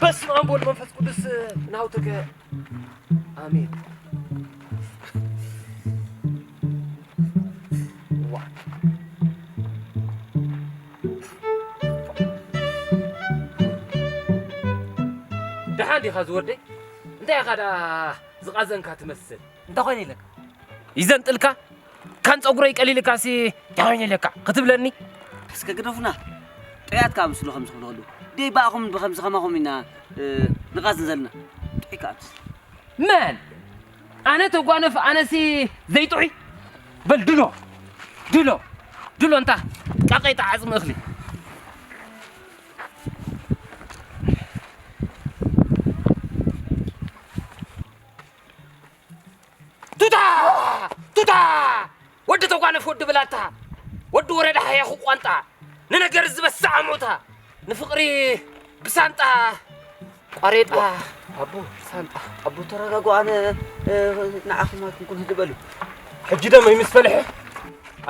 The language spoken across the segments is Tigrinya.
በስመ ኣብ ወወልድ ወመንፈስ ቅዱስ ናውትከ ኣሜን። ዋ። ደሓን ዲኻ ዝወደይ? እንታይ ኢኻ ደኣ ዝቓዘንካ ትመስል? እንታይ ኮይነ ኢለካ? ይዘንጥልካ? ካን ጸጉረይ ቀሊልካሲ እንታይ ኮይነ ኢለካ ክትብለኒ? እስከ ግደፉና። ጥዑያት ከኣ ምስሉ ከምዚ ክብሉ ከለዉ፣ ደይ ብኣኹም ብኸምዚ ከማኹም ኢና፣ እ፣ ንቓዝን ዘለና። ጥዑይ ከኣ ምስ መን? ኣነ ተጓነፍ፣ ኣነሲ ዘይጥዑይ? በል ድሎ፣ ድሎ፣ ድሎ እንታ ቃቄጣ ዓጽሚ እኽሊ። ቱታ! ቱታ! ወዲ ተጓነፍ፣ ወዲ ብላታ፣ ወዲ ወረዳ ሃያኹ ቋንጣ፣ ንነገር ዝበስዕ ኣሞታ፣ ንፍቕሪ ብሳንጣ ቋሬጣ። ኣቦ፣ ሳንጣ። ኣቦ፣ ተረጋጉ። ኣነ፣ እ፣ ንዓኹም ኣይኮንኩን፣ ህድእ በሉ። ሕጂ ደመይ ምስ ፈልሐ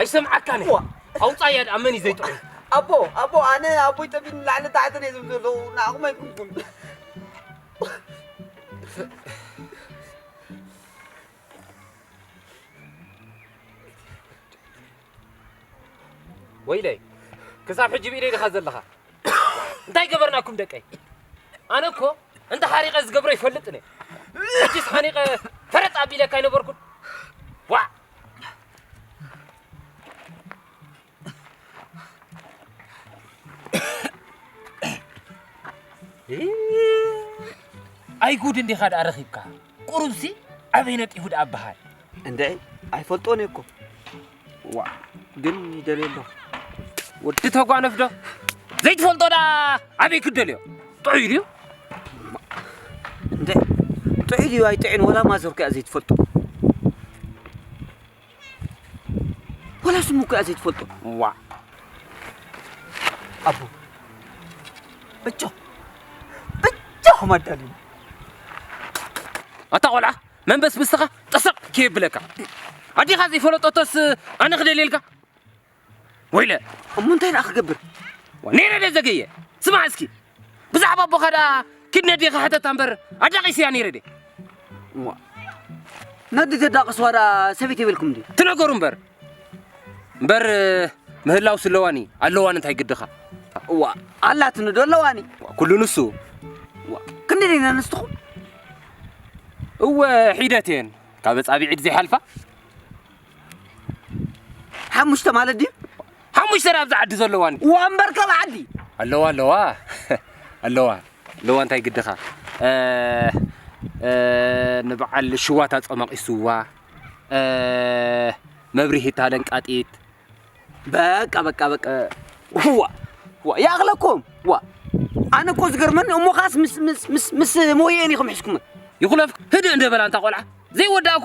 ኣይሰምዓካን እየ። ዋ። ኣውጻያ ደኣ መን እዩ ዘይጥዑይ? ኣቦ፣ ኣቦ፣ ኣነ ኣቦይ ጠፊኡኒ ላዕሊ ታሕቲ እየ ዝብል ዘለኹ፣ ንዓኹም ኣይኮንኩን። ወይለይ፣ ክሳብ ሕጂ ብኢደይ ዲኻ ዘለኻ? እንታይ ገበርናኩም ደቀይ? ኣነ እኮ እንተ ሓሪቐ ዝገብሮ ይፈልጥን እየ። ሕጂስ ሓኒቐ ፈረጥ ኣቢለካ ኣይነበርኩን? ዋዕ! ኣይ ጉድ፣ እንዲኻ ደኣ ረኺብካ። ቁሩብሲ ኣበይ ነጢፉ ደኣ በሃል? እንድዒ፣ ኣይፈልጦን እየ እኮ። ዋዕ፣ ግን ይደልዮ ኣለኹ። ወዲ ተጓነፍ ዶ? ዘይትፈልጦ ደኣ ኣበይ ክደልዮ? ጥዑይ ድዩ? እንድዒ፣ ጥዑይ ድዩ ኣይጥዕን ወላ ማዘር እኮ እያ ዘይትፈልጦ። ወላ ስሙ እኮ እያ ዘይትፈልጦ። ዋዕ። ኣቦ። በጃኹም። በጃኹም ኣዳልዩ። ኣታ ቆልዓ፣ መንበስ ብስኻ ጠሰቕ ከየብለካ። ኣዴኻ ዘይፈለጠቶስ ኣነ ክደልየልካ? ወይለ። እሞ እንታይ ደኣ ክገብር? ዋ፣ ነይረ ደ ዘገየ። ስማዕ እስኪ። ብዛዕባ ኣቦኻ ደኣ ኪድ ነዴኻ ሕተታ እምበር ኣዳቒሰያ ነይረ ደ። ዋ። ነዲ ተዳቕስዋ ደኣ ሰበይቲ የብልኩም ድዩ? ትነገሩ እምበር። እምበር ምህላውስ ኣለዋኒ፣ ኣለዋኒ እንታይ ግድኻ? ዋ፣ ኣላትኒ ዶ ኣለዋኒ? ዋ፣ ኩሉ ንሱ። ዋ፣ ክንደይ ዲና ንስትኹም? እወ፣ ሒደት እየን። ካብ ኣጻብዒት ዘይሓልፋ። ሓሙሽተ ማለት ድዩ? ሓሙሽተ ደኣ ኣብዚ ዓዲ ዘለዋኒ። ዋ፣ እምበር ካብ ዓዲ። ኣለዋ፣ ኣለዋ። ኣለዋ። ኣለዋ እንታይ ግድኻ? እ፣ እ፣ ንበዓል ሽዋታ ጸማቒስዋ። እ፣ መብርሂታ ለንቃጢት። በቃ፣ በቃ፣ በቃ። ዋ፣ ዋ፣ ይኣኽለኩም። ዋ። ኣነ እኮ ዝገርመኒ እሞ ኻስ ምስ፣ ምስ፣ ምስ፣ ምስ መወየን ኢኹም ሒዝኩመን። ይኹለፍ ህድእ እንደ በላ እንታ ቆልዓ። ዘይወዳእኩ።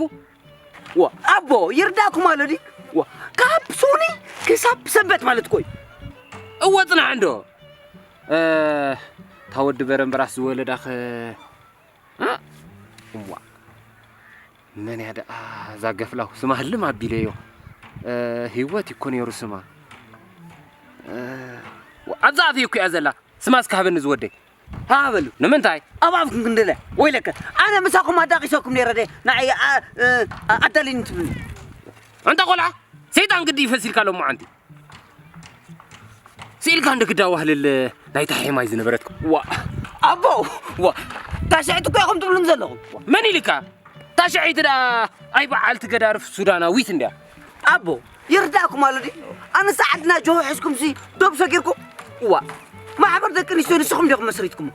ዋ፣ ኣቦ፣ ይርዳእኩም ኣሎ ድዩ? ዋ፣ ካብ ሶኒ ክሳብ ሰንበት ማለት እኮ እዩ። እወ፣ ጽናሕ እንዶ። እ፣ እታ ወዲ በረምበራስ ዝወለዳኸ? እ? እዋ። መን እያ ደኣ እዛ ገፍላው? ስማ ህልም ኣቢለዮ። እ፣ ህይወት እኮ ነይሩ ስማ። እ፣ ዋ፣ ኣብዛ ኣፈይ እኮ እያ ዘላ። ስማ እስከ ሃበኒ ዝወደይ። ሃ በሉ። ንምንታይ? ኣብ ኣፍኩም ክንደለ። ወይለከ፣ ኣነ ምሳኹም ኣዳቒሰኩም ነይረ ደ። ንዓይ፣ ኣ፣ እ፣ ኣ፣ ኣዳልዩኒ ትብሉኒ። ኣንታ ቆልዓ፣ ሰይጣን ግዲ ይፈሲልካ ሎማዓንቲ። ስኢልካ እንደ ግዳ ዋህልል ናይታ ሔማይ ዝነበረትኩም። ዋ፣ ኣቦ፣ ዋ፣ ታሽዕቲ እኮ ኢኹም ትብሉኒ ዘለኹም። መን ኢልካ? ታሽዐይቲ ደኣ ኣይ በዓልቲ ገዳርፍ ሱዳናዊት እንድያ። ኣቦ፣ ይርዳእኩም ኣሎ ድዩ? ኣነስ ዓድና ጆሆ ሒዝኩምሲ ዶብ ሰጊርኩም? እዋ፣ ማሕበር ደቂ ኣንስትዮ ንስኹም ዲኹም መስሪትኩሞ?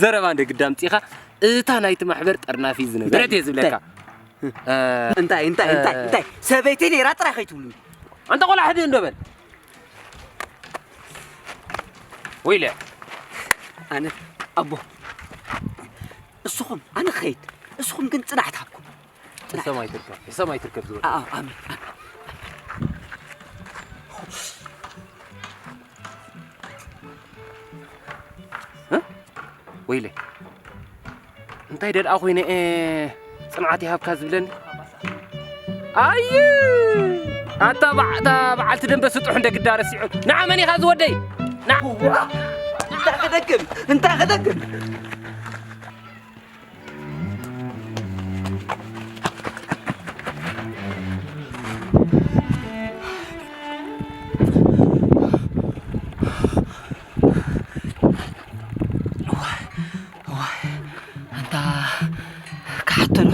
ዘረባ እንደ ግዳ ኣምጺኻ፣ እታ ናይቲ ማሕበር ጠርናፊ ዝነበረት እየ ዝብለካ። እንታይ? እ፣ እንታይ? እንታይ? እንታይ? እንታይ? ሰበይቲ ነይራ ጥራይ ከይትብሉኒ። ኣንታ ቆልዓ ሕድእ እንዶ በል። ወይለ። ኣነ ኣቦ፣ እስኹም፣ ኣነ ክኸይድ፣ እስኹም ግን ጽናዕት ሃብኩም። ጽናዕት። ሰማይ ትርከብ፣ ሰማይ ትርከብ ዝወደ። ኣኣ፣ ኣሜን፣ ኣሜን። እ? ወይለ። እንታይ ደልኣ ኮይነ እየ ጽንዓት ይሃብካ ዝብለኒ? ኣይ! ኣታ በዓ-፣ እታ በዓልቲ ደንበ ስጡሕ እንደ ግዳ ረሲዑ። ንዓ መን ኢኻ ዝወደይ? ንዓ። እንታይ ክደግም? እንታይ ክደግም? ዋይ፣ ዋይ፣ ኣንታ ክሓተሎ።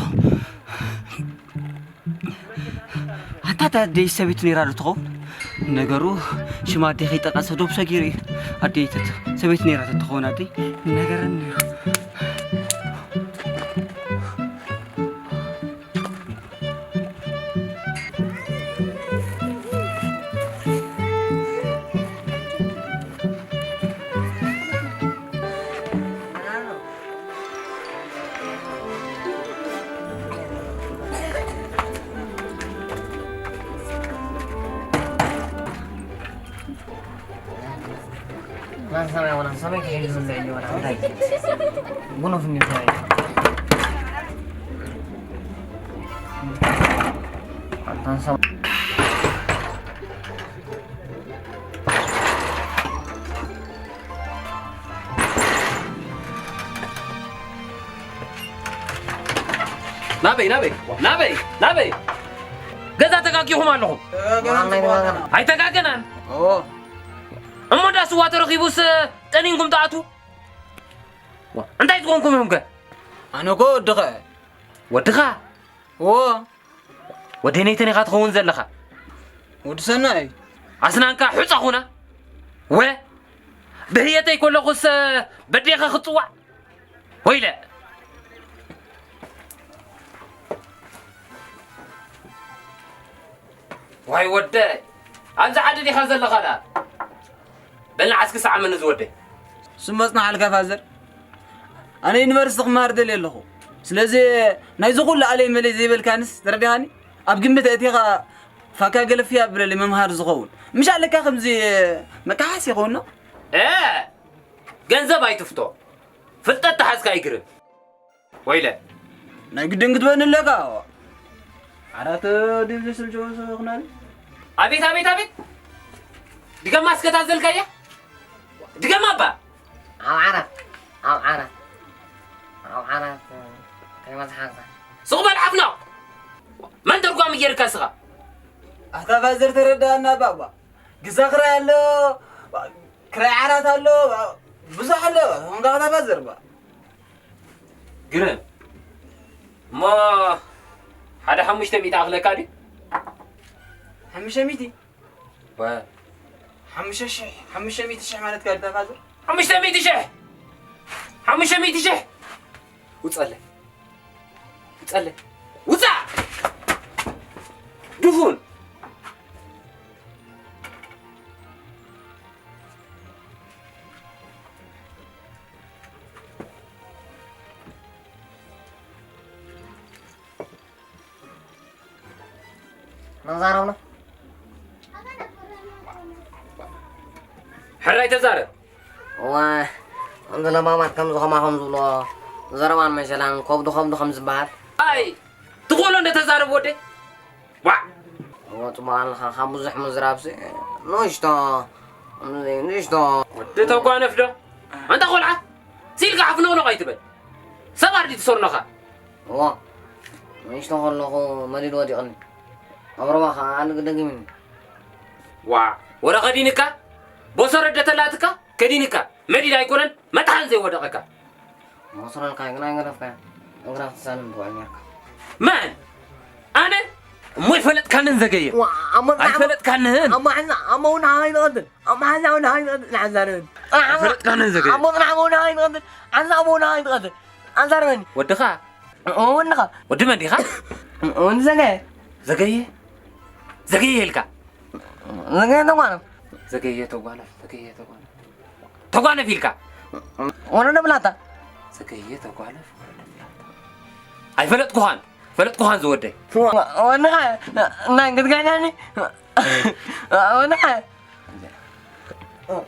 ኣንታ እታ ኣደይ ሰበይቲ ነይራ ዶ ትኸውን? ነገሩ ሽማ ኣደይ ከይጠቐሰ ዶብ ሰጊሩ እዩ። ኣደይ ተት-፣ ሰበይቲ ነይራ ተትኸውን ኣደይ ነገረኒ ነይሩ። ናበይ ናበይ ናበይ ናበይ? ገዛ ተጋጊኹም ኣለኹም። ኣይተጋገናን። እሞ እንዳ ስዋ ተረኺቡስ ጠኒንኩም ትኣትዉ? እንታይ ዝኾንኩም ኢኹም ከ? ኣነ እኮ ወድኸ። ወድኻ? እዎ። ወደይ ነይተን ኢኻ ትኸውን ዘለኻ። ወዲ ሰናይ። ኣስናንካ ሑጻ ኹና። ወ-፣ ብህየተይ ከለኹስ በዴኻ ክትጽዋዕ? ወይለ። ዋይ ወደይ፣ ኣብዚ ዓዲ ዲኻ ዘለኻ ደኣ? በል ንዓስኪ ሰዓመኒ ዝወደይ። ስም መጽናሓልካ ፋዘር። ኣነ ዩኒቨርሲቲ ክመሃር ደልየ ኣለኹ። ስለዚ ናይዚ ኩሉ ኣለይ መለይ ዘይበልካንስ ተረዲኻኒ? ኣብ ግምት ኣእቲኻ ፋካ ገለፍያ ብለለይ መምሃሪ ዝኸውን። ምሽ ኣለካ ከምዚ መካሓስ ይኸውን ነው? እ፣ ገንዘብ ኣይትፍቶ። ፍልጠት ተሓዝካ ኣይግርም። ወይለ። ናይ ግድን ክትበኒ ኣለካ። ዓራት ድብሊ ስልጆ ስኽናኒ። ኣቤት፣ ኣቤት፣ ኣቤት። ድገማ እስከ ታዘልካያ? ድገማ ኣባ። ኣብ ዓራት፣ ኣብ ዓራት፣ ኣብ ዓራት ከይመዝሓልካ። ስቕ በል ዓፍና። መን ተርጓሚ ጌርካ ስኻ? ኣታ ፋዘር ተረዳእና ባባ። ግዛ ክራይ ኣሎ፣ ክራይ ዓራት ኣሎ፣ ብዙሕ ኣሎ። እንዳ ኣታ ፋዘር ባ። ግርም። እሞ ሓደ ሓሙሽተ ሚእቲ ኣኽለካ ድዩ? ሓሙሽተ ሚእቲ? ወ- ሓሙሽተ ሺሕ፣ ሓሙሽተ ሚእቲ ሺሕ ማለት ጋር ተፋዘር? ሓሙሽተ ሚእቲ ሺሕ! ሓሙሽተ ሚእቲ ሺሕ! ውጸለይ። ውጸለይ። ውጻእ! ድፉን! ነዛረብና። ሕራይ ተዛረብ። እወ፣ ከምዚ ለማማት ከምዚ ከማኹም ዝብሎ ዘረባን መሸላን ከብዱ ከብዱ ከም ዝበሃል። ኣይ፣ ትኽእሎ እንደ ተዛረብ ወደይ። ዋዕ! እወ፣ ጽቡቕ ኣለኻ። ካብ ብዙሕ ምዝራብሲ ንእሽቶ፣ ንእሽቶ። ወዲ ተጓነፍ ዶ? ኣንታ ቆልዓ፣ ሲልካ ሓፍኖቕኖቕ ኣይትበል። ሰብ ኣርዲ ትሰርኖኻ። እዋ፣ ንእሽቶ ከለኹ መዲድ ወዲቕኒ። ኣብ ሩባ ኸዓ ኣልግ ደጊምኒ። ዋዕ፣ ወረ ከዲንካ? ቦሰረ ደተላትካ? ከዲንካ? መዲድ ኣይኮነን፣ መጥሓን ዘይወደቐካ። ቦሰረልካ ግን ኣይገደፍካዮ። እግራ ክትሳለም ትውዕል ኔርካ። መን? ኣነ? እሞ ኣይፈለጥካንን ዘገየ። ዋ፣ ኣሞ ጥራሕ-፣ ኣይፈለጥካንን። ኣሞ ሓዛ፣ ኣሞ እውን ሃይ ንቐትል። ኣሞ ሓዛ እውን ሃይ ንቐትል። ንሓዛረን። ኣይፈለጥካንን ዘገየ። ኣሞ ጥራሕ፣ ኣሞ እውን ሃይ ንቐትል። ሓዛ፣ ኣሞ እውን ሃይ ንቐትል። ኣዛረበኒ። ወድኻ? ወንኻ? ወዲ መን ዲኻ? ወዲ ዘገየ። ዘገየ? ዘገየ ኢልካ? ዘገየ ተጓነፍ። ዘገየ ተጓነፍ፣ ዘገየ ተጓነፍ። ተጓነፍ ኢልካ? ወረደ ብላታ። ዘገየ ተጓነፍ፣ ወረደ ብላታ። ኣይፈለጥኩኻን፣ ፈለጥኩኻን ዝወደይ። ወንኻ? ናይ ክትጋኛኒ? ወንኻ?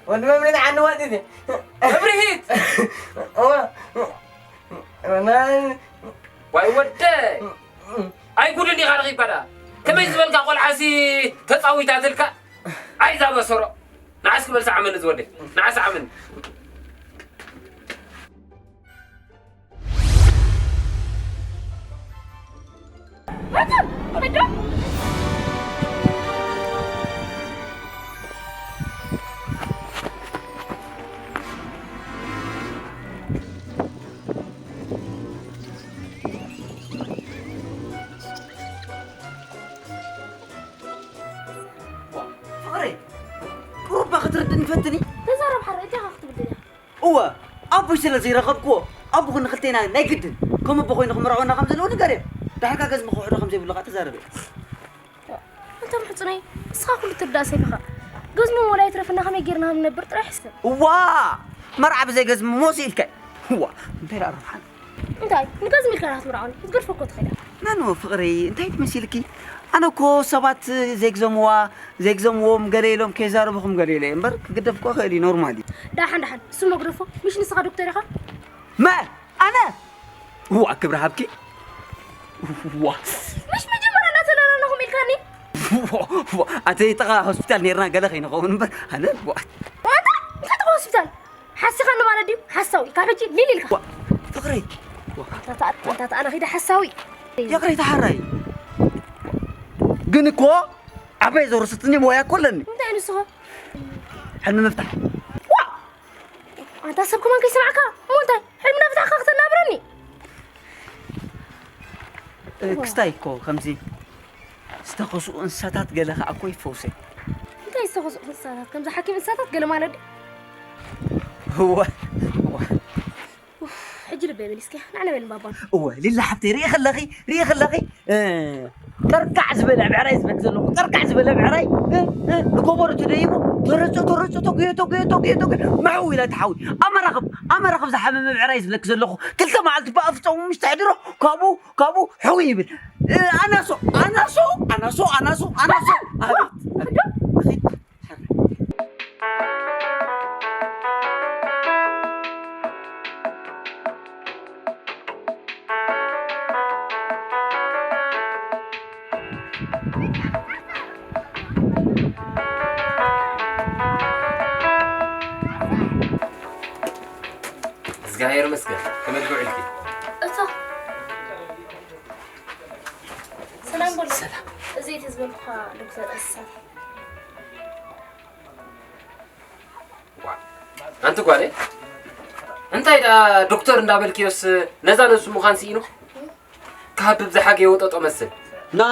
ወዲ መብርሂት ዓኒ ዋጢ። መብርሂት! እዋ። ዋይ ወደይ! ኣይ ጉድ እንዲኻ ረኺብካ ደኣ። ከመይ ዝበልካ ቆልዓሲ ተጻዊታትልካ? ኣይ እዛ በሰሮ። ንዓስ ክበል ሰዓመኒ ዝወደይ። ንዓ ሰዓመኒ። መቸም! መቸም! ፍቕረይ፣ ቁሩባ ክትርድእኒ ፈትኒ። ተዛረብ ሓራይ፣ እንታይ ኢኻ ክትብል ደሊኻ? እወ፣ ኣቦይ ስለ ዘይረኸብክዎ፣ ኣቦኹ ንኽልቴና ናይ ግድን ከም ኣቦ ኮይኑ ክምርዐወና ከም ዘለዎ ንገርዮ። ድሓርካ ገዝሚ ክውሕዶ ከም ዘይብሉ ኸኣ ተዛረበ። ኣንታ ምሕጹነይ፣ ንስኻ ኩሉ ትርዳእ ሰይፍኻ። ገዝሚ ሞላ ይትረፍና ከመይ ጌርና ከም ንነብር ጥራይ ሕሰብ። እዋ! መርዓ ብዘይ ገዝሚ ሞስ ኢልካ። እዋ! እንታይ ደኣ ረብሓና? እንታይ? ንገዝሚ ኢልካ ዲኻ ትምርዓወኒ? ክትገድፎ እኮ ትኽእል ኢኻ። ናኖ ፍቕረይ፣ እንታይ ትመሲልኪ? ኣነ እኮ ሰባት ዘይግዘምዋ፣ ዘይግዘምዎም ገለ ኢሎም ከይዛረቡኹም ገለ ኢለ እምበር፣ ክግደፍ እኮ ይኽእል እዩ፣ ኖርማል እዩ። ደሓን፣ ደሓን፣ እሱ መግደፎ፣ ምሽ ንስኻ ዶክተር ኢኻ? መ? ኣነ? እዋ፣ ክብሪ ሃብኪ። እዋ። ምሽ መጀመርያ እናተላለኹም ኢልካኒ? እዋ፣ እዋ፣ ኣቲ ጥቓ ሆስፒታል ኔርና ገለ ከይንኸውን እምበር፣ ኣነ፣ እዋ። ዋታ? እንታይ ጥቓ ሆስፒታል? ሓሲኻኒ ማለት ድዩ? ሓሳዊ። ካብ ሕጂ ሊል ኢልካ። እዋ፣ ፍቕረይ። እዋ። ኣንታ፣ ኣንታ፣ ኣንታ፣ ኣነ ኺደ ሓሳዊ። ይቕሬታ ሓራይ። ግን እኮ ዓባይ ዘውረሰትኒ ሞያ እኮ ኣለኒ። እንታይ ንስኻ? ሕልሚ ምፍታሕ። ዋ! ኣንታ ሰብ ከማን ከይሰማዕካ፣ እሞ እንታይ? ሕልምና ፍታሕካ ክተናብረኒ? እ፣ ክስታይ እኮ ከምዚ ዝተኸስኡ እንስሳታት ገለ ኸኣ እኮ ይፈውሰ። እንታይ ዝተኸስኡ እንስሳታት? ከምዚ ሓኪም እንስሳታት ገለ ማለት ድዩ? እወ፣ እወ። ኡፍ፣ ሕጂ ልበይ መሊስኪ። ንዓና በል ባባ። እወ፣ ሊላ ሓፍተይ፣ ሪኢኺ ኣለኺ፣ ሪኢኺ ኣለኺ። እ፣ ቀርቃዕ ዝበለ ብዕራይ ዝበልክ ዘለኹ፣ ቀርቃዕ ዝበለ ብዕራይ፣ እ፣ እ፣ ንጎቦ ተደይቡ፣ ተረጾ፣ ተረጾ፣ ተጉዮ፣ ተጉዮ፣ ተጉዮ፣ ተጉዮ፣ መሕው ኢላ ትሓዊ። ኣብ መራኽብ፣ ኣብ መራኽብ ዝሓመመ ብዕራይ ዝብለክ ዘለኹ፣ ክልተ መዓልቲ ብኣፍጾሙ ምስ ተሕድሮ፣ ካብኡ፣ ካብኡ ሕው ይብል። እ፣ ኣናሶ፣ ኣናሶ፣ ኣናሶ፣ ኣናሶ፣ ኣናሶ። ኣቤት፣ ኣቤት። እግዚኣብሔር ይመስገን። ከመይ ውዒልኪ? እታ ሰላም በሉ። ሰላም። እዚ እቲ ዝበልኩኻ ዶክተር እሳ። ዋ፣ ኣንቲ ጓለይ፣ እንታይ ደኣ ዶክተር እንዳበልክዮስ ነዛ ነሱ ምዃን ስኢኑ? ካብ ብዝሓ ገይወጠጦ መስል። No,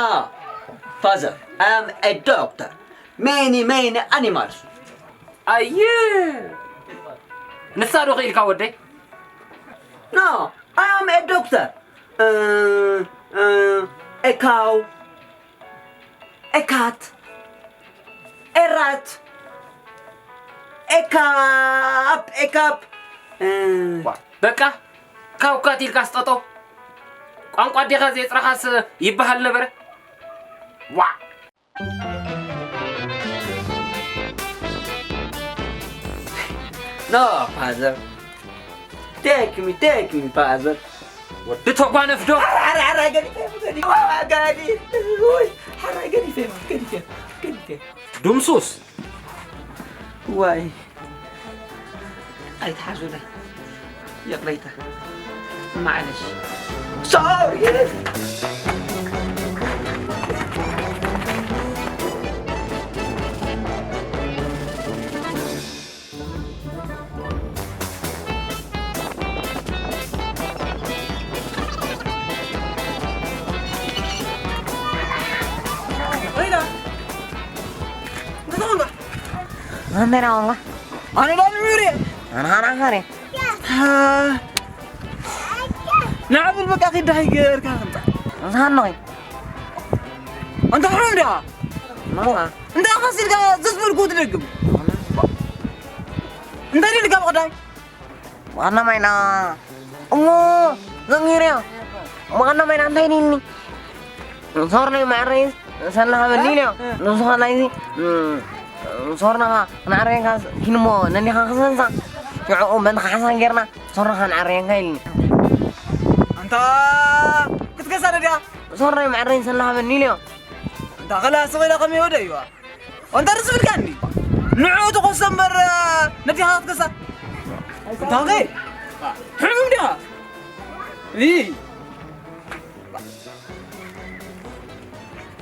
father, I am a doctor. Many, many animals. ኣየ! ንሳ ዶ ክኢልካ ወደይ? No, I am a doctor. Uh, uh, a cow, a cat, a rat, a cup, a cup. Uh, ዋ፣ በቃ፣ ካውካት ኢልካ ስጠጦ። ቋንቋ ኣዴኻ ዘየጽረኻስ ይበሃል ነበረ። ዋ! No, father. Take me, take me, father. ወዲ ተጓነፍ ዶ? ኧረ፣ ኧረ፣ ኧረ፣ ገዲፈ፣ ገዲፈ፣ ገዲፈ፣ ውይ፣ ኧረ፣ ገዲፈ፣ ገዲፈ፣ ገዲፈ። ድምሱስ። ዋይ። ኣይትሓዙለይ። ይቕሬታ። ማዕለሽ። ሶሪ። ወይዳ። እንታይ ዳንዩሪ? ኣነ፣ ኣነ፣ ኣነ፣ ኣነ። ንዓብል በቃ ኪዳይ ገርካ ከምጻ። ኣነ። ኣንታ ሕሩም ዲኻ? ማማ። እንታይ ከሲልካ ዘስበልኩ ትደግም? እንታይ ደልካ ብቐዳይ? ዋና ማይና። እሞ፣ ዘንጊርያ። ዋና ማይና እንታይ ኒኒ? ሶርናይ ማዕረይ ሰላሃ በሊልዮ። ንሱ ኸላይዚ፣ ሶርናኻ ክንዓረየካ ኪንሞ ነኒኻ ክሰንሳ። ንዕኡ በንኻ ሓሳን ጌርና ሶርናኻ ንዓረየካ ኢልኒ። ኣንታ ክትገሳ ደድያ? ሶርናይ ማዕረይ ሰላሃ በሊልዮ። ኣንታ ኸላ ስቕ ኢለ ከመይ ወደ እዩዋ? ኣንታ ርስ ብልካኒ። ንዕኡ ትኾሶ እምበር፣ ነዲኻ ክትገሳ። ኣንታ ኸ? ሕሙም ዲኻ? እይ።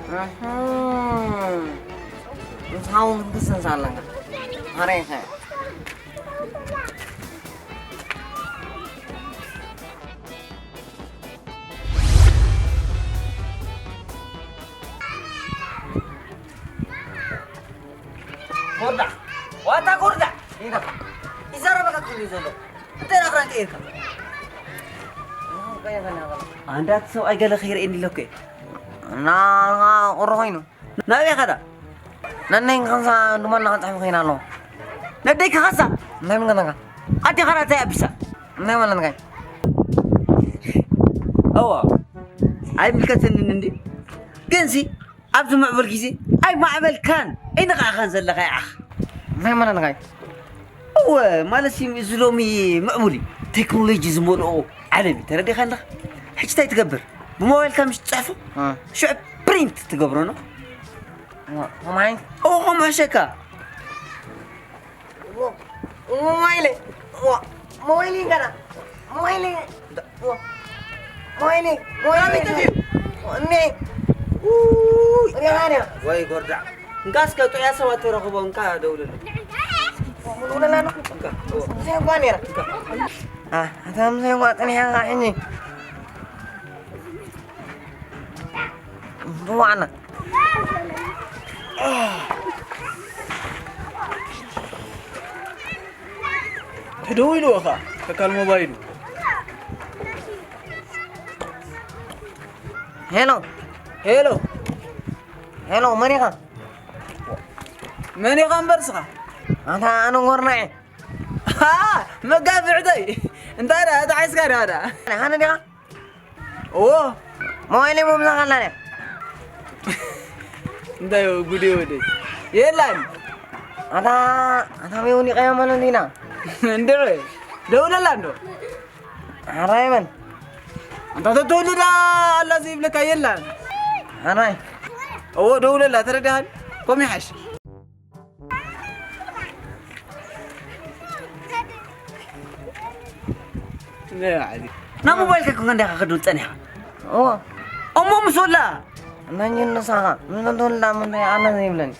እህ፣ ንስኻ እውን ክትክሰስ ኣለካ። ኣሬኻ። ጎርዳ፣ ዋታ ጎርዳ። ኢዳ። ይዛረበካ ክሉ ዘሎ። እንታይ ናቕራን ቀይርካ? ኣንዳት ሰብኣይ ገለ ከይርእየኒ ኢለኩ እየ። ና፣ ና፣ ቁሪ ኮይኑ። ናበይ ኸዳ? ነነይ ከንሳ ድማ እናኸንጻሕሚ ከይና ኣለዎ። ነደይ ከኸሳ? እንታይ ምንገናካ? ኣዴኻ ዳ እንታይ ኣቢሳ? እንታይ መለንካይ? እዋ፣ ኣይምልከተንን እንዲ። ግንሲ፣ ኣብዚ ምዕቡል ግዜ ኣይማዕበልካን። ኣይንኻእኻን ዘለኻ ይዓኽ። እንታይ መለንካይ? እወ፣ ማለት ሲ፣ እዚ ሎሚ ምዕቡል እዩ። ቴክኖሎጂ ዝመልኦ ዓለም እዩ። ተረዲኻ ኣለኻ? ሕጂ እንታይ ትገብር? ብሞባይልካ ምሽ ትጽሕፎ? እ። ሽዑ ፕሪንት ትገብሮ ነው። ዋ፣ ከማይ? እወ፣ ከምኡ ሕሸካ። ዋ፣ ሞባይለይ። ዋ፣ ሞባይለይ ገና። ሞባይለይ። ዋ፣ ሞባይለይ። ሞባይለይ። ኣቤት፣ ኣቤት። እኔ። ውይ። ሪሃንያ። ወይ ጎርዳዕ። እንካ እስከ ጥዑያ ሰባት ተረኽቦ፣ እንካ ደውልሉ። ምንውለላ ነው? እንካ፣ እወ። ምሳይ እኳ ነይራ። እንካ። አ፣ ኣታ ምሳይ እኳ ጥንሕያ ኸዓ ሕጂ። ብዋዕና። ተደዊሉ እኻ፣ ተካል ሞባይሉ። ሄሎ። ሄሎ። ሄሎ፣ መን ኢኻ? መን ኢኻ እምበር ስኻ? ኣታ ኣነ ጎርና እየ። ሃ፣ መጋፍዕተይ። እንታይ ደኣ፣ ተዓይስካ ደኣ ደኣ? ኣነ ዲኻ? እዎ። ሞባይለይ እሞ ምሳኻ ኣላ ድያ? እንታይ ጉድ እዩ ወደይ? የላን። ኣታ፣ ኣታ መይ ወኒቐያ ማለት ኢና? እንድዒ፣ ደውለላ እንዶ። ሓራይ መን? ኣንታ ተተውልዳ ኣላ ዘይብለካ የላን። ሓራይ። እዎ፣ ደውለላ፣ ተረዳሃኒ? ኮም ይሓሽ። ናይ ባዕዲ። ናብ ሞባይልካ ኮንካ እንዲኻ ከድብል ጸኒሕካ? እዎ። እሞ ምስ ወላ? መን እዩ ንሳኻ? ምስ እንተወልዳ ምንታይ ኣነ ዘይብለኒ።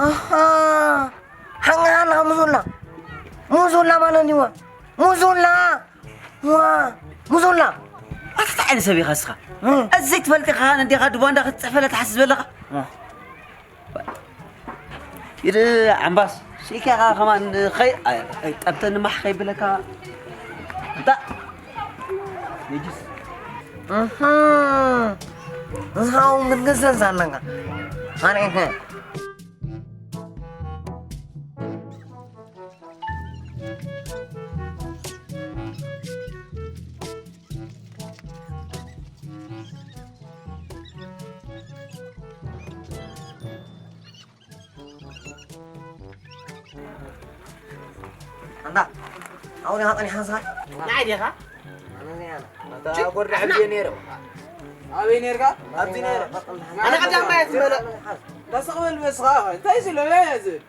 ኣሃ። ሓንጋ ኣለኻ ምስ ወላ? ምስ ወላ ማለት እንዲዋ። ምስ ወላ? ዋ፣ ሙዞላ፣ ኣታ እንታይ ዓይነት ሰብ ኢኻ እስኻ? እ። እዚ ዘይትፈልጥ ኢኻ፣ ነዴኻ ዱባንዳ ክትጽሕፈላ ትሓስብ ዘለኻ? እ። ይድ ዓምባስ፣ ሲካ ኢኻ ከማን ኸይ-፣ ኣይ፣ ኣይ፣ ጠብተኒ ማሕ ከይብለካ። እንታ፣ ነጅስ። እህ፣ ንስኻ እውን ክትገዘዝ ኣለካ። ኣነ ኢኸ። ኣንታ፣ ኣብኡ ዲኻ ጸኒሕካ ንስኻ? ንዓይ ዲኻ? ኣነ እዚኣ ኣነ። ኣታ ጎርዳ ሕጂ ነይረ። ኣበይ ነይርካ? ኣብዚ ነይረ። ኣነ ቀዳማይ እየ ዝበለ። ዳስቕ በል በስኻ፣ እንታይ ዝሎ፣ እንታይ ዝብል?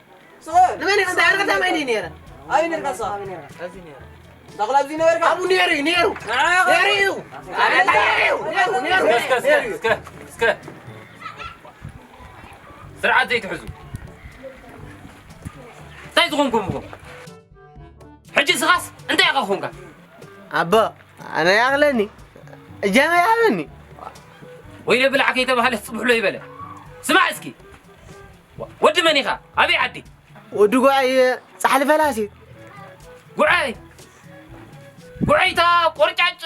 ስቕ በል። ንመን ኢኻ? እንታይ ኣነ ቀዳማይ ድየ ነይረ? ኣበይ ነይርካ ንስኻ? ኣብዚ ነይረ። ዳኽላ ኣብዚ ነበርካ? ኣብኡ ነይሩ እዩ፣ ነይሩ። ንዓኻ ነይሩ እዩ። ኣነ ነይሩ እዩ፣ ነይሩ፣ ነይሩ። እስከ፣ እስከ፣ እስከ፣ እስከ፣ እስከ። ስርዓት ዘይትሕዙ። እንታይ ዝኾንኩም ኢኹም? ሕጂ ስኻስ እንታይ ኢኻ ኾንካ? ኣቦ፣ ኣነ ይኣኽለኒ። እጃመ ይሃበኒ። ወይለ ብላዕ ከይተባህለ ጽብሕሎ ይበለ። ስማዕ እስኪ። ወ-፣ ወዲ መን ኢኻ? ኣበይ ዓዲ? ወዲ ጉዓይ ጻሕሊ ፈላሲ። ጉዓይ? ጉዓይ እታ ቆርጫጭ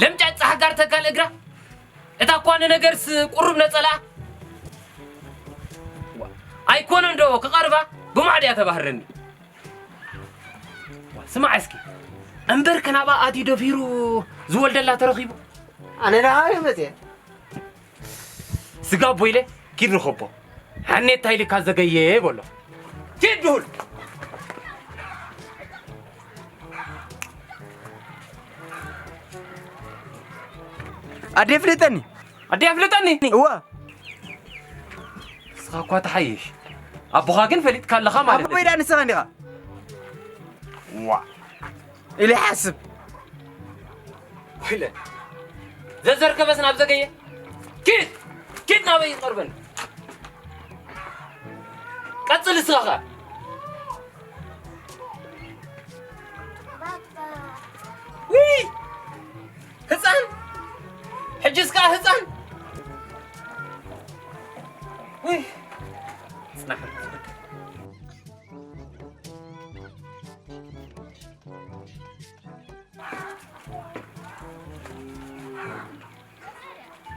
ለምጫጭ ጻሕጋር ተጋል እግራ? እታ እኳ ንነገርስ ቁሩብ ነጸላ? ዋ፣ ኣይኮነን ዶ ክቐርባ? ብማዕድያ ተባህረኒ። ዋ፣ ስማዕ እስኪ፣ እምበር ከናባ ኣትዩ ደፊሩ ዝወልደላ ተረኺቡ? ኣነ ደኣ ካበይ መጽየ? ስጋ ኣቦ ኢለ ኪድ ንኸቦ። ሓኔት ታይልካ ዘገየ በሎ። ኪድ ድሁል። ኣደ ፍልጠኒ። ኣደ ኣፍልጠኒ? እዋ። ንስኻ እኳ ትሓይሽ። ኣቦኻ ግን ፈሊጥካ ኣለኻ ማለት ኣቦይ እዩ። ደኣ ንስኻ እንዲኻ። ዋ። ኢለ ይሓስብ። ወይለ። ዘዘርከበስ ናብ ዘገየ። ኪድ! ኪድ ናበይ ይቐርበን? ቀጽል እስኻ ኸኣ። ውይ! ህፃን! ሕጅስ ከኣ ህፃን! ውይ! ጽናሕ።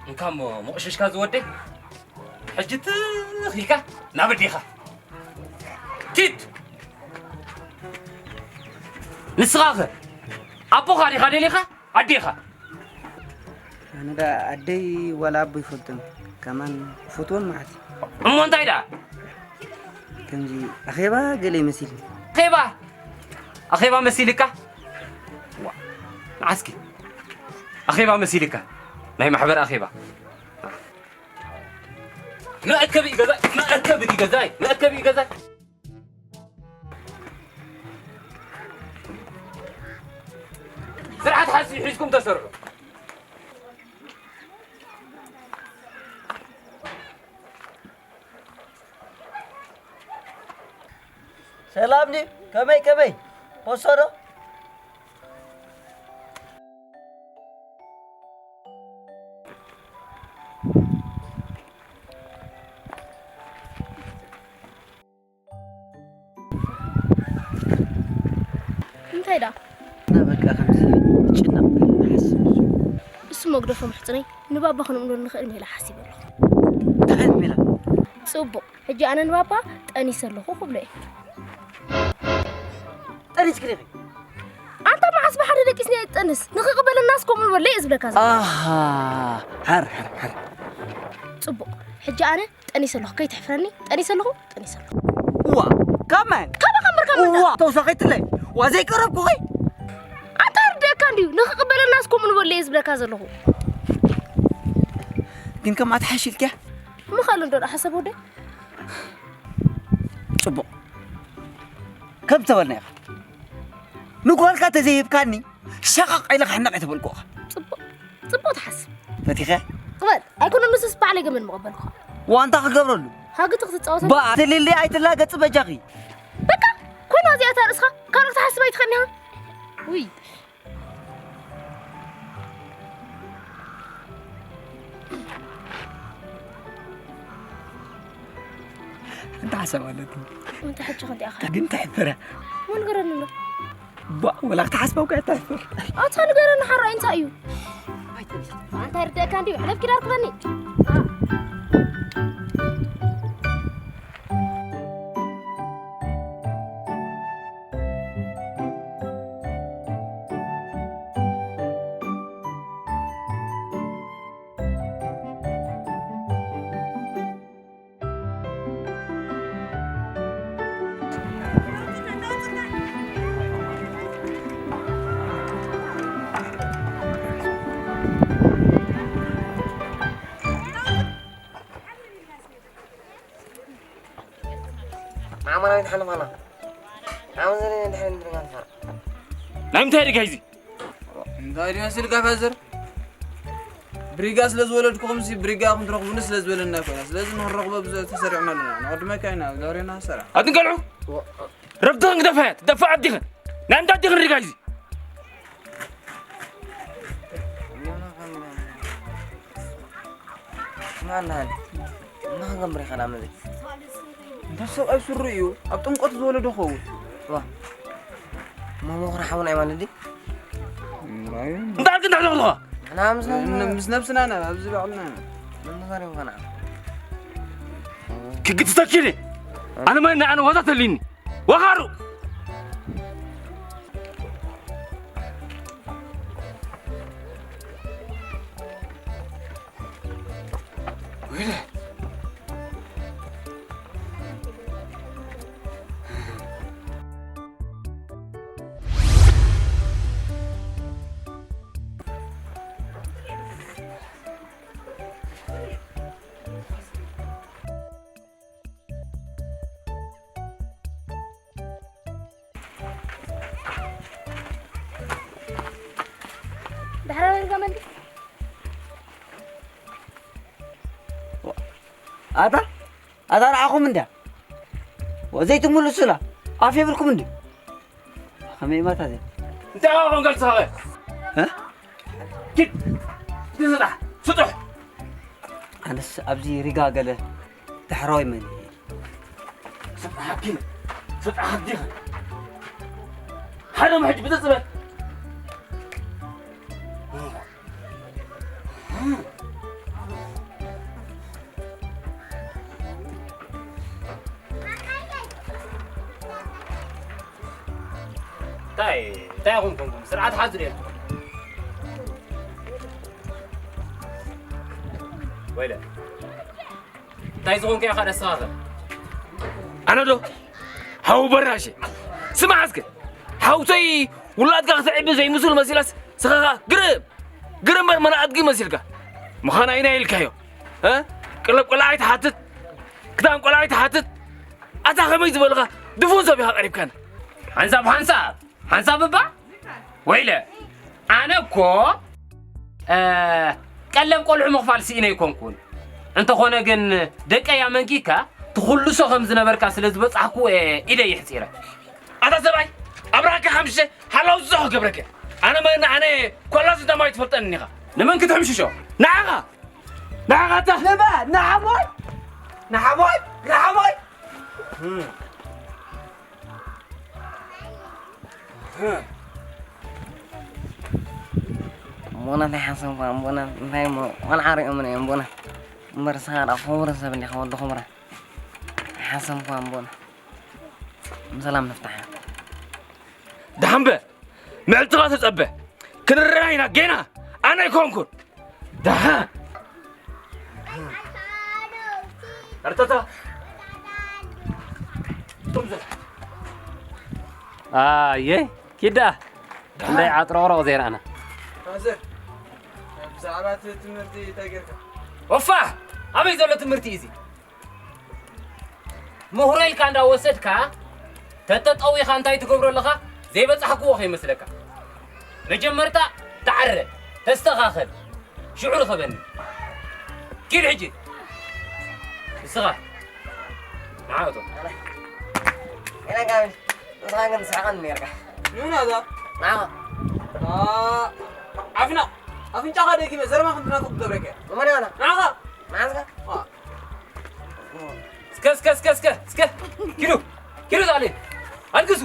እንካ እሞ መቑሸሽካ ዝወደይ፣ ሕጂ ትኽ ኢልካ ናብ ኣዴኻ ኪድ። ንስኻ ኸ ኣቦኻ ዲኻ ደሊኻ ኣዴኻ? ኣነ ደኣ ኣደይ ዋላ ኣቦ ይፈልጦም፣ ከማን ይፈትዎም መዓት እዩ። እሞ እንታይ ደኣ? ከምዚ ኣኼባ ገለ ይመስልኒ። ኣኼባ? ኣኼባ መሲልካ? ዋ፣ ንዓስኪ ኣኼባ መሲልካ? ናይ ማሕበር ኣኼባ። መእከቢ ገዛይ፣ መእከቢ ገዛይ፣ መእከቢ ገዛይ። ስርዓት ሓዚ ሒዝኩም ተሰርዑ። ሰላም ድዩ? ከመይ፣ ከመይ? ፖሶ ዶ? እንታይ ደኣ? እና በቃ ከምዚ ይጭነቕ ይሓስብ። እሱ መግደፎ ምሕጽነይ ንባባ ክንእምነሉ ንኽእል ሜላ ሓሲበ ኣለኹ። እንታይ ዓይነት ሜላ? ጽቡቕ። ሕጂ ኣነ ንባባ ጠኒሰ ኣለኹ ክብሎ እየ። ጠኒስኪ ዲኺ? ኣንታ መዓስ ብሓደ ደቂስኒ እየ ዝጠንስ? ንኽቕበለናስ ከምኡ ንበሎ እየ ዝብለካ ዘለኹ። ኣሃ፣ ሓር፣ ሓር፣ ሓር። ጽቡቕ። ሕጂ ኣነ ጠኒሰ ኣለኹ፣ ከይትሕፍረኒ። ጠኒሰ ኣለኹ፣ ጠኒሰ ኣለኹ። እዋ፣ ካብ መን? ካባኻ እምበር ካብ መን? እዋ፣ ተውሳኺትለይ። እዋ፣ ዘይቀረብኩኺ። ኣንታ ይርድኣካ እንድዩ፣ ንኽቕበለናስ ከምኡ ንበሎ እየ ዝብለካ ዘለኹ። ግን ከም ኣትሓሽ ኢልኪያ? ምኻሉ እንዶ ደኣ ሓሰብ ወደይ። ጽቡቕ። ከም ዝተበልና ኢኻ። ንጓልካ ተዘይህብካኒ፣ ሸቐቕ ኢለ ክሕነቕ እየ ተበልኩኻ። ጽቡቕ፣ ጽቡቕ ትሓስብ። ፈቲኸ? ክበል፣ ኣይኮነን ንሱስ ባዕለይ ገመድ ምቐበልኩኻ። ዋንታ ክገብረሉ። ሃግቲ ክትጻወተሉ። ባ፣ ትልሊ ኣይትላገጺ በጃኺ። በቃ፣ ኮይና እዚኣ እታ ርእስኻ፣ ካልኦት ትሓስብ ኣይትኽእልን ኢኻ። ውይ። እንተ ሓሳብ ኣለትኒ። እንተ ሕጂ ክንደይ ኢኻ? ግን ተሕፍረ። ምን ገረኒ ኣሎ? ባ፣ ወላ ክትሓስባ እኮ እያ ተሕፍር። ኣታ ንገረኒ ሓራይ እንታይ እዩ? ኣንታ ይርደእካ እንድዩ፣ ሕለፍ ኪዳ ርክበኒ። ማዕመናዊት ሓለፋና። ዓመት ዘለ ድሕሪ ንድርጋንፋ። ናይ ምንታይ ድጋ እዚ? እንታይ ድዩ መስልካ ፋዘር? ብሪጋ ስለ ዝወለድኩኹም ሲ ብሪጋ ኢኹም ትረኽቡኒ ስለ ዝበለና ይኮና። ስለዚ ንኽንረኽቦ ብዙ ተሰሪዕና ኣለና። ንቐድመካ ኢና፣ ዛሬና ሰራ። ኣትንቀልዑ? ረብትኽን ክደፋያት፣ ደፋ ኣዲኽን። ናይ ምንታይ ኣዲኽን ሪጋ እዚ? ማናን? እናኸገምር ኢኻ ናብ መበይ? እንታ ሰብኣይ ስሩ እዩ፣ ኣብ ጥምቀቱ ዝወለዶ ኸውን። ዋ፣ እሞ መኹር ሓውና እዩ ማለት ድዩ? እምባይ። እንዳ ኣልክ እንዳ ሕዘኽትኻ? ንሕና ምስ ነብስና፣ ን-፣ ምስ ነብስና ኢና፣ ኣብዚ ባዕልና ኢና። መምሃር ይምኸና። ክግትተኪኒ። ኣነ ማን ኣነ ዋዛ ተሊኒ። ወኻሩ። ወይለ። ዳሕራዊ ገመድ። ኣታ ኣታ ርዓኹም እንዳ ዘይትምልሱላ ኣፍ የብልኩም እንዲ ከመይ ማታ ዘ እንታይ ኣኹም ገልጽኻ እ ኪድ ዝዳ ስጡሕ ኣነስ ኣብዚ ሪጋ ገለ ዳሕራዊ መን ስጡሕ ሓኪም ስጡሕ ሓኪም ሓደ ምሕጅ ብዘጽበት እንታይ እንታይ ኹም ኹም ስርዓት ሓዙ ደ ወይለ እንታይ ዝኾንከ ኢኻ ደስኻኸ ኣነ ዶ ሓው በራሸ ስማዕ እስከ ሓውተይ ውላድካ ክትዕቢ ዘይምስሉ መሲላስ ስኻኻ ግርም ግርም በር መናኣድጊ መሲልካ ምዃን ኣይና ኢልካዮ እ? ቅለብ ቆልዓ ኣይትሓትት ክዳን ቆልዓ ኣይትሓትት ኣታ ከመይ ዝበልኻ ድፉን ሰብ ኢኻ ቀሪብካና ሓንሳብ ሓንሳብ ሓንሳብ እባ ወይለ ኣነ እኮ እ፣ ቀለብ ቆልዑ ምኽፋል ስኢነ ኣይኮንኩን። እንተኾነ ግን ደቀይ ኣመንኪካ ትኹልሶ ከም ዝነበርካ ስለ ዝበጻሕኩ እየ ኢደ ይሕጺረ። ኣታ ሰብኣይ ኣብራካ ሓምሸ ሓላው ዝዞ ክገብረከ ኣነ መን ኣነ ኮላስ እንዳ ማይ ትፈልጠኒ ኢኻ። ንመን ክትሕምሽሾ? ንዓኻ ንዓኻ ኣታ ንባ ንዓሞይ ንዓሞይ ንዓሞይ ኣቦና እንታይ ሓሰብኳ ኣቦና እንታይ እሞ ቆልዓ ሪኦምን እዮም ኣቦና እምበር ንስኻ ደኣ ክቡር ሰብ እንዲኻ ወዲ ክቡራ ሓሰብኳ ኣቦና ብሰላም ንፍታሓ ደሓን በ ምዕልትኻ ተጸበ ክንረኣይ ኢና ጌና ኣነ ኣይኮንኩን ደሓን ኣርተታ ኣየ ኪዳ እንዳይ ዓጥሮቕሮቕ ዘይረኣና ማዘር ብዛዕባ እቲ ትምህርቲ እንታይ ጌርካ ኦፋ ኣበይ ዘሎ ትምህርቲ እዩ እዚ ምሁረ ኢልካ እንዳወሰድካ ተተጠዊኻ እንታይ ትገብሮ ኣለኻ ዘይበጻሕክዎ ከይመስለካ መጀመርታ ተዓረ ተስተኻኸል ሽዑ ርኸበኒ ኪድ ሕጂ ንስኻ ንዓወቶ ገና ጋቢ ንስኻ ግን ትስሕቐኒ ነርካ ምን هذا ናኻ ዓፍና ኣፍንጫኻ ደጊመ ዘረባ ከም ትናፍቕ ክገብረካ መን ያና ንዓኻ መዓዝካ እስከ እስከ እስከ እስከ እስከ ኪዱ ኪዱ ዛሌ ኣልግሱ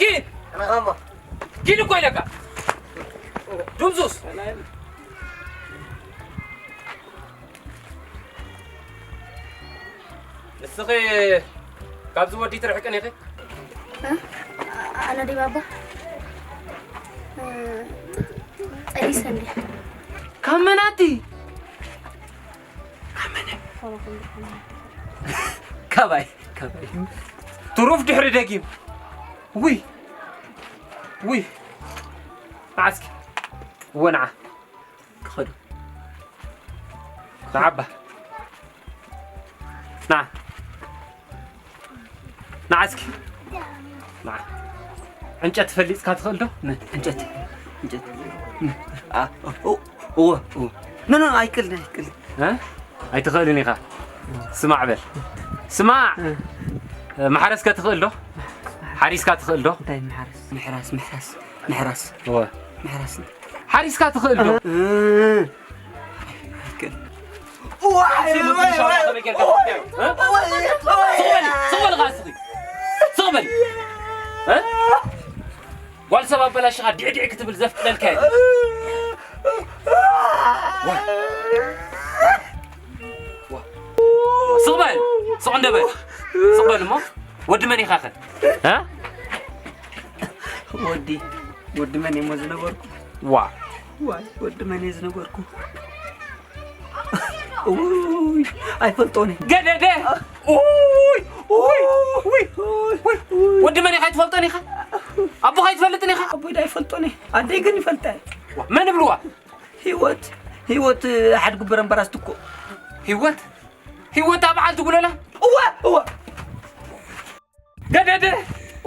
ኪድ ኣነ ኸሞ ኪድ እኮ ኢለካ ዱምዙስ ንስኺ ካብዚ ወዲ ትርሕቅን ኢኺ ኣነ ዲ ባባ ጠሊሰ እንዲ ካብ መናቲ ካባይ ካባይ ትሩፍ ድሕሪ ደጊም ውይ ውይ ንዓስኪ እወ ንዓ ክኸዱ ንዓባ ንዓ ንዓ እስኪ ንዓ ዕንጨት ፈሊፅካ ትኽእል ዶ? ዕንጨት ዕንጨት እወ እወ ኖ ኖ ኣይክልን ኣይክልን እ? ኣይትኽእልን ኢኻ ስማዕ በል ስማዕ መሓረስከ ትኽእል ዶ? ሓሪስካ ትኽእል ዶ? እንታይ ምሕራስ ምሕራስ ምሕራስ ምሕራስ እወ ምሕራስ ሓሪስካ ትኽእል ዶ? ስቕበል ስቕበል ኻስኺ ስቕበል እ? ጓል ሰብ ኣበላሽኻ ዲዕዲዕ ክትብል ዘፍቅደልካ የለ ስቕበል ስቕ እንደበል ስቕበል እሞ ወዲ መን ኢኻ ኸ እ? ወዲ ወዲ መን እሞ ዝነበርኩ ዋ ዋይ ወዲ መን ዝነበርኩ ውይ ኣይፈልጦን ገደደ ውይ ውይ ውይ ውይ ወዲ መን ኢኻ ኣይትፈልጦን ኢኻ ኣቦኻ ኣይትፈልጥን ኢኻ ኣቦይ ዳ ኣይፈልጦን ኣደይ ግን ይፈልጣ መን እብልዋ ህይወት ህይወት ሓድ ግበረ እምበራስ ትኮ ህይወት ህይወት ኣብ በዓል ትጉለላ እዋ እዋ ገደደ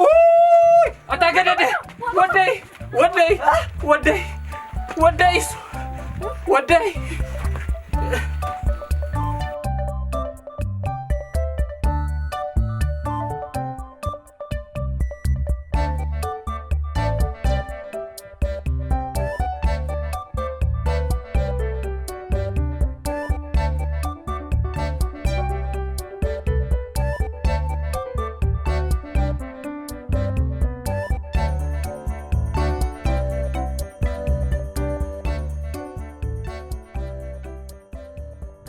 ኡይ ኣታ ገደደ ወደይ ወደይ ወደይ ወደይ እሱ ወደይ